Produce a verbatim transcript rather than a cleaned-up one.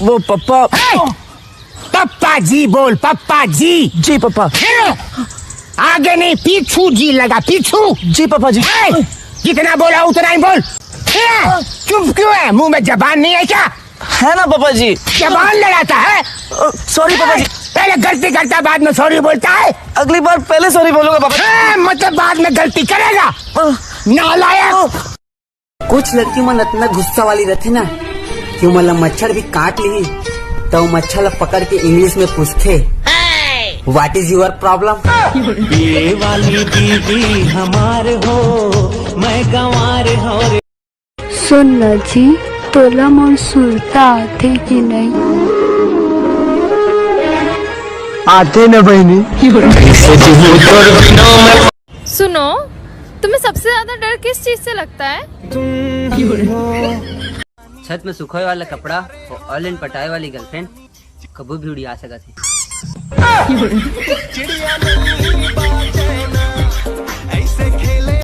वो पप्पा। ए, पप्पा जी बोल, पप्पा जी। जी पप्पा। ए, आगे नहीं, पीछू जी लगा, पीछू। जी पप्पा जी। ए, जितना बोला उतना ही बोल। ए, चुप क्यों है? मुंह में जबान नहीं है क्या? है ना पापा जी। जबान लड़ाता है। सॉरी पापा जी। पहले गलती करता है, बाद में सॉरी बोलता है। अगली बार पहले सॉरी बोलूंगा पापा जी। ए, मतलब बाद में गलती करेगा। नालायक। कुछ लड़की मन अतना गुस्सा वाली रथे ना कि ओमन ला मच्छर भी काट लिही, त ओ मच्छर ला पकड़ के इंग्लिश में पूछथे, "What is your problem?" ये वाली दीदी हमार हो, मैं गंवार हो रे। सुन न जी, तोला मोर सुरता आथे कि नहीं? आथे न बहिनी। सुनो, तुम्हें सबसे ज्यादा डर किस चीज से लगता है? छत में सुखाए वाला कपड़ा और ऑनलाइन पटाए वाली गर्लफ्रेंड कभी भी उड़िया सकत है।